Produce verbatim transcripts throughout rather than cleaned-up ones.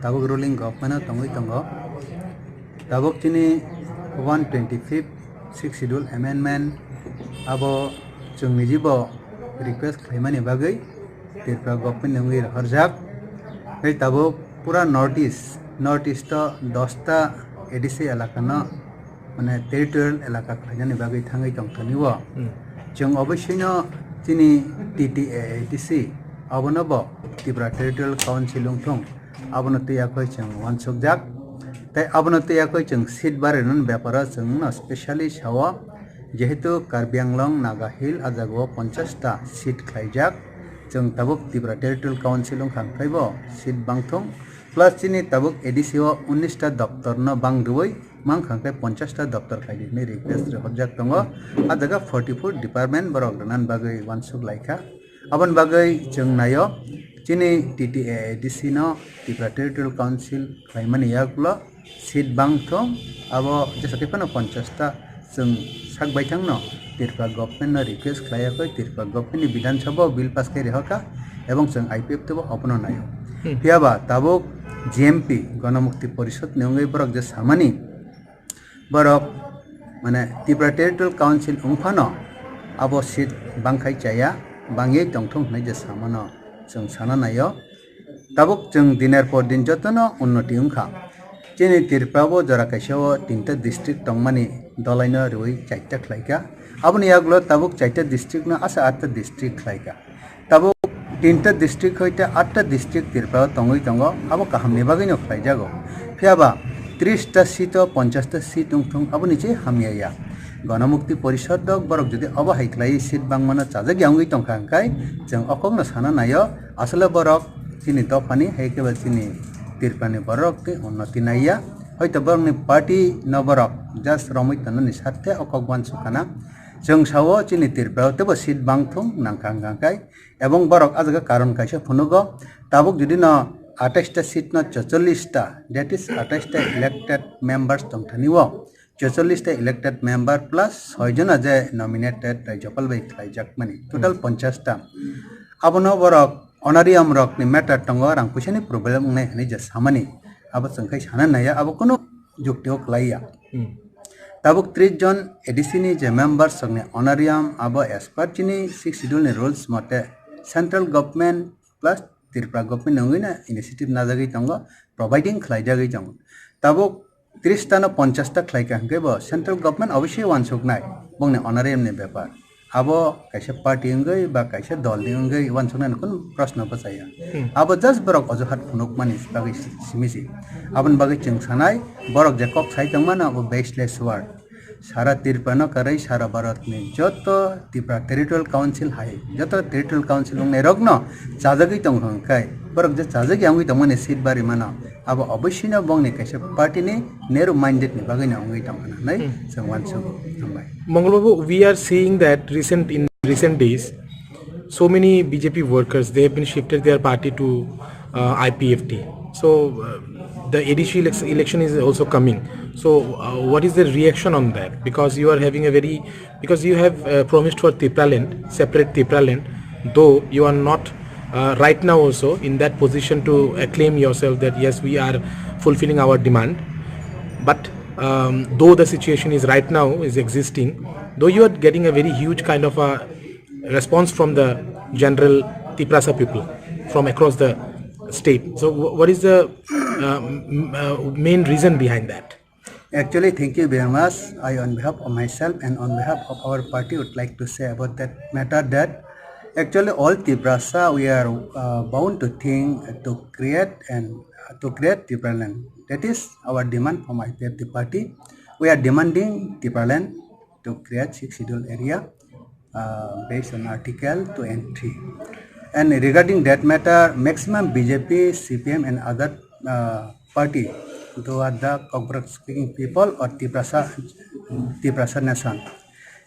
Tabuk ruling government o tongwi tongo. Tabuk chini one twenty-fifth Sixth Schedule amendment abo chwng nijibo request khlaimani bagwi Tripura government ni wngwi rohorjak. Tei tabuk pura North East, North East o dosta A D C elaka no mane territorial elaka khlainani bagwi thangwi tongthani o. Hmm. Chwng oboisino chini T T A A D C abono bo Tripura Territorial Council wngthung, abono twi yakwi chwng uansukjak. Tei abono twi yakwi chwng seat barirwni beparo chwngno specially sao, jehetu Karbi Anglong, Naga Hill a jagao ponchash ta seat khlaijak. Chwng tabuk Tripura Territorial Council wngkha hwnkhe bo seat bangthung, plus chini tabuk A D C o unnish ta doptor no bang rwui mankha hwnkhe ponchash ta doptor khaidi hinwi request rohorjak tongo. A jaga forty four department borok rwnani bagwi uansuk laikha. Aboni bagwi chwng naio, chini T T A A D C no Tripura Territorial Council khlaimani yagulo seat bangthung, abo jesa khe phano ponchash ta chwng sak baithangno Tripura government no request khlaiya koi, Tripura government ni Bidhan Sabha o bill pass khai rihorkha, ebong chwng I P F T bo obono naio. Hmm. Phiya ba tabuk G M P, Ganamukti Porishad ni wngwi borok je samani, borok mane Tripura Territorial Council wngphano abo seat bangkhai chaya, bangwi tongthung hwnwi je samano chwng sana naio. Tabuk chwng diner por din jotono unnoti wngkha. Chini Tripura bo jora kaisa o tinta district tongmani dolaino rwui chaita khlaikha. Aboni yagulo tabuk chaita district no asa atta district khlaikha. Tabuk tinta district hoite atta district Tripura o tongwi tongo, abo kahamni bagwino khlaijago. Phiya ba tris ta seat o ponchash ta seat wngthung, aboni se hamya ya. Ganamukti Porishad rok borok jodi obo hai khlaiwi seat bangmano chajak ya wngwi tongkha hwnkhe, chwng o kokno sana naio, asole borok chini dophani hai khe ba chini Tripura ni borok tei unnoti naiya. Hoito borokni party no borok just romwi tongnani sarthe o kok uansukha na. Chwng sao chini Tripura o teibo seat bangthung nangkha hwnkha hwnkhe, ebong borok a jaga karon kaisa phunugo, tabuk jodi no atais ta seat no chocholish ta, that is atais ta elected members tongthani o, chocholish ta elected member plus soi jona je nominated Rajyapal bai khlaijakmani, total Hmm. ponchash ta. Abono borok honorarium rokni matter tongo, rang puisani problem wngnai hwnwi je samani, abo chwng khai sana naiya, abo kunu jukti o kwlaiya. Hmm. Tabuk tris jon A D C ni je members rokni honorarium abo as per chini Sixth Schedule ni rules mote central government plus Tripura government ni wngwi no initiative najagwi tongo, providing khlaijagwi tongo. Tabuk tris ta no ponchash ta khlaikha hwnkhe bo central government obviously uansuknai bongni honorarium ni bepar. Abo kaisa party wngwi ba kaisa dol ni wngwi uansuknai no kunu proshno bwchaya. Hmm. Abo just borok ojohat phunukmani bagwi si-, simi si. Aboni bagwi chwng sanai borok je kok sai tongmano abo baseless word. Sara Tripura no kwrwi sara Bharat ni joto Tripura Territorial Council hai, joto Territorial Council wngnai rok no chajagwi tong hwnkhe, borok je chajagwi wngwi tongmani seat bari mano, abo oboisino bongni kaisa party ni narrow minded ni bagwi no wngwi tong hwnwi Hmm. chwng uansukgo. Hambai. Mangal Babu, we are seeing that recent, in recent days, so many B J P workers, they have been shifted their party to, uh, I P F T. So, uh, the A D C elec-, election is also coming. So, uh, what is the reaction on that? Because you are having a very, because you have, uh, promised for Tipraland, separate Tipraland, though you are not, uh, right now also in that position to acclaim yourself that yes, we are fulfilling our demand. But, um, though the situation is right now is existing, though you are getting a very huge kind of a response from the general Tiprasa people from across the state. So, wh-, what is the, uh, m-, uh, main reason behind that? Actually, thank you very much. I, on behalf of myself and on behalf of our party, would like to say about that matter that actually all Tiprasa, we are, uh, bound to think to create and, uh, to create Tipraland. That is our demand from I P F T party. We are demanding Tipraland to create Sixth Schedule area, uh, based on Article two and three. And regarding that matter, maximum B J P, C P M and other, uh, party, though are the Kokborok speaking people or Tiprasa, Tiprasa nation,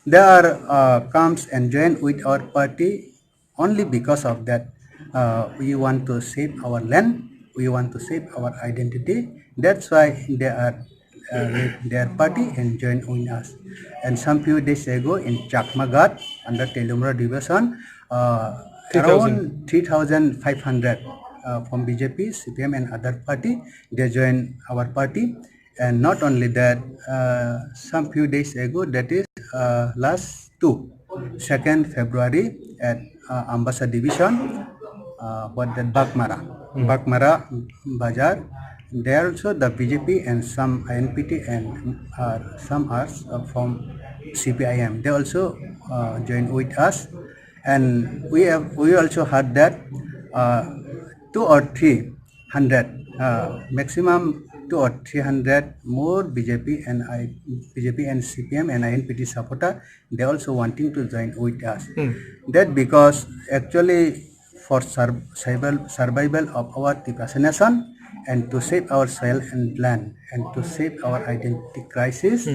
they are, uh, comes and join with our party only because of that, uh, we want to save our land, we want to save our identity. That's why they are, uh, leave their party and join with us. And some few days ago in Chakmaghat under Teliamura division, uh, around three thousand five hundred uh, from B J P, C P M and other party, they join our party. And not only that, uh, some few days ago, that is, uh, last two, second February at, uh, Ambasa division, uh, what that Bakmara, Bakmara Bazar. There also the B J P and some I N P T and, uh, some are, uh, from C P I M. They also, uh, join with us. And we have, we also heard that, uh, two or three hundred, uh, maximum two or three hundred more B J P and I, B J P and C P M and I N P T supporter, they also wanting to join with us. That because actually for sur-, survival, survival of our Tiprasa nation and to save our soil and land and to save our identity crisis,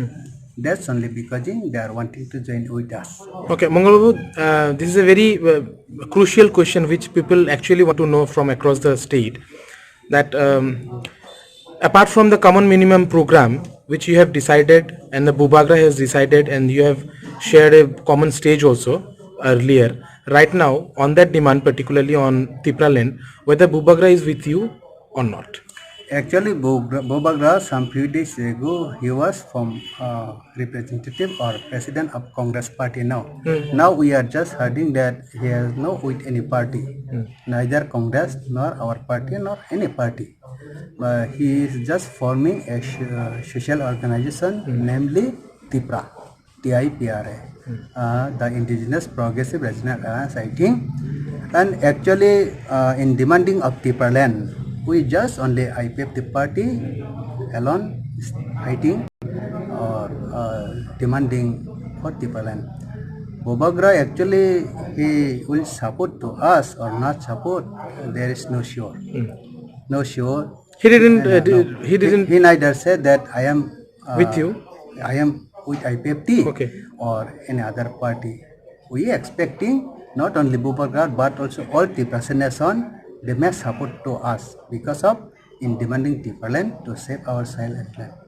that's only because they are wanting to join with us. Okay, Mangal Babu, uh, this is a very, uh, crucial question which people actually want to know from across the state. That, um, apart from the common minimum program which you have decided and the Bubagra has decided and you have shared a common stage also earlier, right now on that demand, particularly on Tipraland, whether Bubagra is with you or not? Actually, Bubagra, Bubagra, some few days ago, he was from, uh, representative or president of Congress party now. Now we are just hearing that he has no with any party, neither Congress nor our party nor any party. But he is just forming a so-, social organization, namely Tipra, T I P R A, uh, the Indigenous Progressive Regional Alliance, I think. And actually, uh, in demanding of Tipraland, we just only I P F T party alone is fighting or, uh, demanding for Tipraland. Bubagra actually he will support to us or not support, there is no sure. No sure. He didn't, uh, And, uh, did, no. he didn't He neither said that I am, uh, With you? I am with I P F T Okay. or any other party. We expecting not only Bubagra but also all Tiprasa nation, they may support to us because of in demanding Tipraland to save our soil and land.